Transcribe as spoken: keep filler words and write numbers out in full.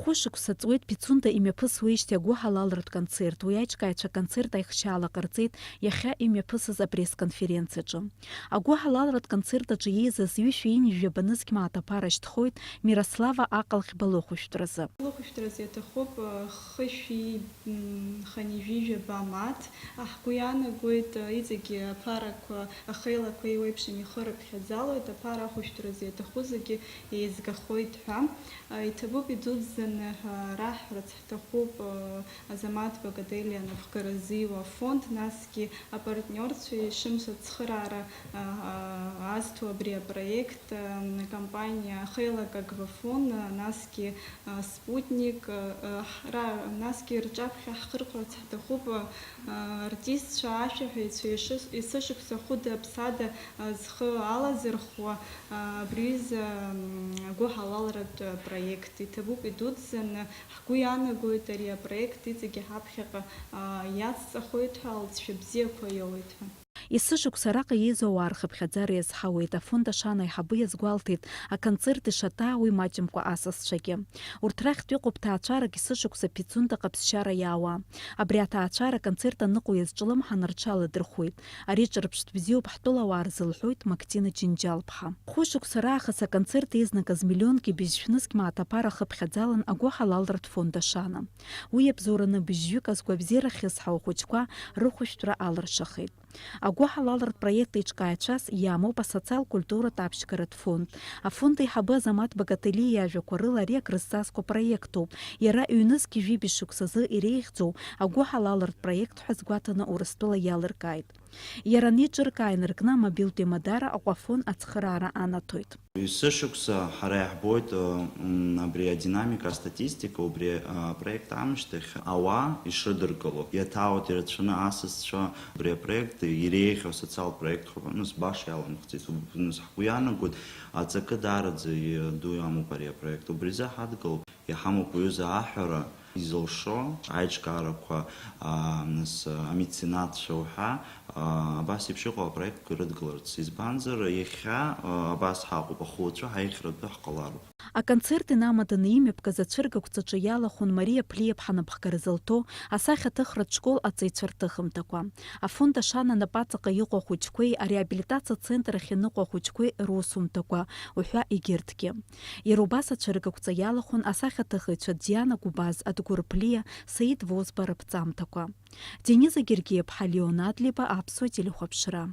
Хәышықәса ҵуеит Пицунда имҩаԥысуеижьҭеи агәыҳалалратә концерт. Уи аиҿкааҩцәа аконцерт аихшьаала ҟарҵеит иахьа имҩаԥысыз апресс-конференциаҿы. Агәыҳалалратә концерт аҿы еизаз ҩышәи ҩынҩажәи жәаба нызқь мааҭ аԥара шьҭхоит Мирослава Аҟалӷьба лыхәышәтәразы. Лыхәышәтәразы иаҭахуп, э, хышәи, м, хынҩажәи жәаба мааҭ. Ҳгәы иаанагоит, э, иҵегьы аԥарақәа, ахеилақәа еиуеиԥшым ихы рыԥхьаӡалоит, аԥара ахәышәтәразы иаҭаху зегьы еизгахоит ҳәа. Э, иҭабуп идуӡӡаны, э, раҳҳәарц ҳҭахуп, э, Азамаҭ Багателиа анапхгаразы иуа афонд, насгьы апартниорцәа ишымшаз ацхыраара, а, а, азҭо абри апроект, а, акомпаниа Хеилак Агвафон, а, насгьы, а, Спутник, а, а, ҳара, насгьы рҿаԥхьа ҳхырхәарц ҳҭахуп, а, артистцәа, ашәаҳәаҩцәа ишыс-, есышықәса хәыда-ԥсада, а, зхы алазырхуа, а, абри аҩыза, м, агәыҳалалратә проект. Иҭабуп идуӡӡаны, ҳгәы иаанагоит ари апроект иҵегьы ҳаԥхьаҟа, а, иацҵахоит ҳәа, алҵшәа бзиақәа иоуеит ҳәа. Есышықәса араҟа еизо ауаа рхыԥхьаӡара иазҳауеит, афонд Ашана аиҳабы иазгәалҭеит, аконцерт ишаҭаау имаҷымкәа асасцәагьы. Урҭ рахьтә иҟоуп ҭаацәарак есышықәса Пицунда ҟаԥсшьара иаауа. Абри аҭаацәара аконцерт аныҟоу иазҿлымҳаны рҽаладырхәуеит. Ари ҿырԥштә бзиоуп ҳтәылауаа рзы, лҳәоит Мактина Џьынџьал-ԥҳа. Хәышықәса раахыс аконцерт еизнакыз миллионки быжьшәнызқь мааҭ аԥара хыԥхьаӡалан агәыҳалалратә фонд Ашана. Уи иабзоураны быжьҩык азгәабзиара ахьызҳау ахәыҷқәа рыхәышәтәра алыршахеит. Агәыҳалалратә проект еиҿкааҩцәас иамоуп асоциал-культуратә аԥшьгаратә фонд. Афонд аиҳабы Азамаҭ Багателиа иажәақәа рыла ари акрызҵазкуа проектуп. Иара ҩнызқь жәибжь шықәсазы иреиӷьӡоу агәыҳалалратә проект ҳәа згәаҭаны Урыстәыла иалыркааит. Иара анеиҿыркаа инаркны амобилтә еимадара Аҟәафон ацхыраара анаҭоит. Есышықәса ҳара иаҳбоит, ы, м, абри адинамика, астатистика, убри апроект аамышьҭахь ауаа ишрыдыркыло. Иаҭаауеит ирацәаны асасцәа убри апроект иреиӷьу асоциалтә проектқәа рҟынтә баша иаламхӡеит. Убас ҳгәы иаанагоит, аҵакы даараӡа ду амоуп ари апроект. Убри азы ҳадгылоуп. Иҳамоуп уҩыза аҳәара, изылшо аиҿкаарақәа, аа, нас, амеценатцәа уҳәа, аа, абас еиԥш иҟоу апроектқәа ирыдгыларц. Избанзар, иахьа, аа, абас ҳаҟоуп, ахәылҵәа ҳаиӷьратәы ҳҟалароуп. Аконцерт инамаданы имҩаԥгаз ацәыргақәҵаҿы иалахәын Мариа Ԥлиаԥҳа напхгара зылҭо асахьаҭыхратә школ аҵаҩцәа рҭыхымҭақәа. Афонд Ашана напаҵаҟа иҟоу ахәыҷқәеи ареабилитациа центр ахь ианыҟоу ахәыҷқәеи русумҭақәа уҳәа егьырҭгьы. Иара убас ацәыргақәҵа иалахәын асахьаҭыхыҩцәа Диана Гәбаз, Адгәыр Ԥлиа, Саид Возба рыԥҵамҭақәа. Дениза Гергиаԥҳа, Леон Адлеиба, Аԥсуа телехәаԥшра.